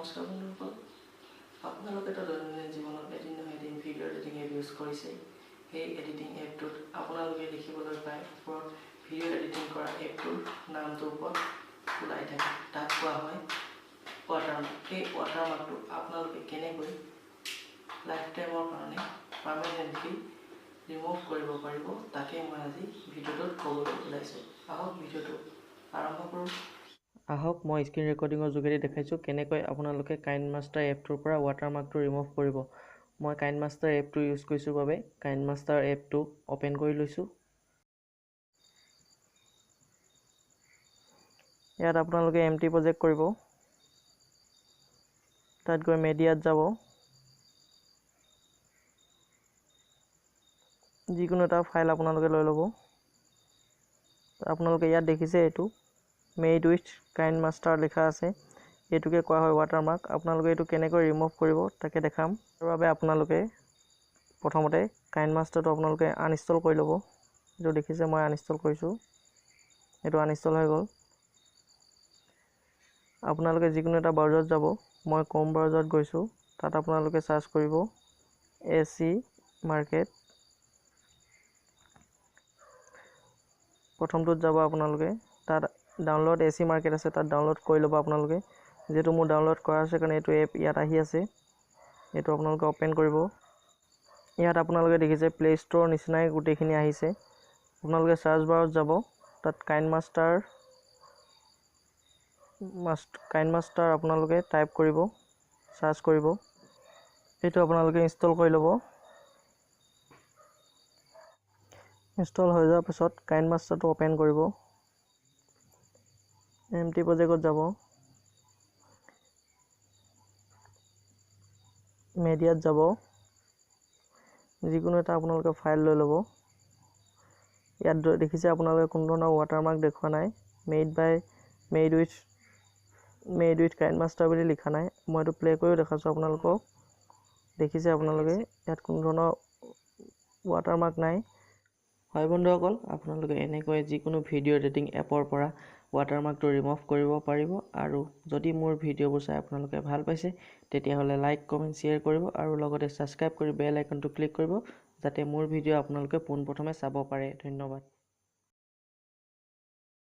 নমস্কাৰ বন্ধুসকল, আপোনালোকেতো দৈনন্দিন জীৱনত এদিন নহয় এদিন ভিডিঅ' এডিটিং এপ ইউজ কৰিছে। সেই এডিটিং এপটোত আপোনালোকে দেখিবলৈ পায় ওপৰত ভিডিঅ' এডিটিং কৰা এপটোৰ নামটোৰ ওপৰত ওলাই থাকে, তাক কোৱা হয় ৱাটাৰমাৰ্ক। এই ৱাটাৰমাৰ্কটো আপোনালোকে কেনেকৈ লাইফ টাইমৰ কাৰণে পাৰ্মানেণ্টলি ৰিমুভ কৰিব পাৰিব তাকে মই আজি ভিডিঅ'টোত ক'বলৈ ওলাইছোঁ। আহক ভিডিঅ'টো আৰম্ভ কৰোঁ। আহক মই স্ক্ৰীণ ৰেকৰ্ডিঙৰ যোগেদি দেখাইছোঁ কেনেকৈ আপোনালোকে কাইনমাষ্টাৰ এপটোৰ পৰা ৱাটাৰমাৰ্কটো ৰিমুভ কৰিব। মই কাইনমাষ্টাৰ এপটো ইউজ কৰিছোঁ বাবে কাইনমাষ্টাৰ এপটো অ'পেন কৰি লৈছোঁ। ইয়াত আপোনালোকে এম টি প্ৰজেক্ট কৰিব, তাত গৈ মেডিয়াত যাব, যিকোনো এটা ফাইল আপোনালোকে লৈ ল'ব। আপোনালোকে ইয়াত দেখিছে এইটো মেড উইথ কাইনমাষ্টাৰ লিখা আছে, এইটোকে কোৱা হয় ৱাটাৰমাৰ্ক। আপোনালোকে এইটো কেনেকৈ ৰিমুভ কৰিব তাকে দেখাম। তাৰ বাবে আপোনালোকে প্ৰথমতে কাইনমাষ্টাৰটো আপোনালোকে আনইনষ্টল কৰি ল'ব। এইটো দেখিছে মই আনইনষ্টল কৰিছোঁ, এইটো আনইনষ্টল হৈ গ'ল। আপোনালোকে যিকোনো এটা ব্ৰাউজাৰত যাব, মই ক্ৰ'ম ব্ৰাউজাৰত গৈছোঁ। তাত আপোনালোকে চাৰ্চ কৰিব এ চি মাৰ্কেট, প্ৰথমটোত যাব আপোনালোকে, তাত ডাউনলোড এ চি মাৰ্কেট আছে, তাত ডাউনলোড কৰি ল'ব আপোনালোকে। যিহেতু মোৰ ডাউনলোড কৰা আছে কাৰণে এইটো এপ ইয়াত আহি আছে, এইটো আপোনালোকে অ'পেন কৰিব। ইয়াত আপোনালোকে দেখিছে প্লে' ষ্ট'ৰ নিচিনাই গোটেইখিনি আহিছে। আপোনালোকে চাৰ্চ বাৰত যাব, তাত কাইনমাষ্টাৰ আপোনালোকে টাইপ কৰিব, চাৰ্চ কৰিব, এইটো আপোনালোকে ইনষ্টল কৰি ল'ব। ইনষ্টল হৈ যোৱাৰ পিছত কাইনমাষ্টাৰটো অ'পেন কৰিব, এম টি প্ৰজেক্টত যাব, মেডিয়াত যাব, যিকোনো এটা আপোনালোকে ফাইল লৈ ল'ব। ইয়াত দেখিছে আপোনালোকে কোনো ধৰণৰ ৱাটাৰমাৰ্ক দেখুওৱা নাই, মেড উইথ কাইনমাষ্টাৰ বুলি লিখা নাই। মই এইটো প্লে' কৰিও দেখাইছোঁ আপোনালোকক, দেখিছে আপোনালোকে ইয়াত কোনো ধৰণৰ ৱাটাৰমাৰ্ক নাই। হয় বন্ধুসকল, আপোনালোকে এনেকৈ যিকোনো ভিডিঅ' এডিটিং এপৰ পৰা ৱাটাৰমাৰ্কটো ৰিমুভ কৰিব পাৰিব। আৰু যদি মোৰ ভিডিঅ'বোৰ চাই আপোনালোকে ভাল পাইছে তেতিয়াহ'লে লাইক, কমেণ্ট, শ্বেয়াৰ কৰিব আৰু লগতে ছাবস্ক্ৰাইব কৰি বেল আইকনটো ক্লিক কৰিব যাতে মোৰ ভিডিঅ' আপোনালোকে পোনপ্ৰথমে চাব পাৰে। ধন্যবাদ।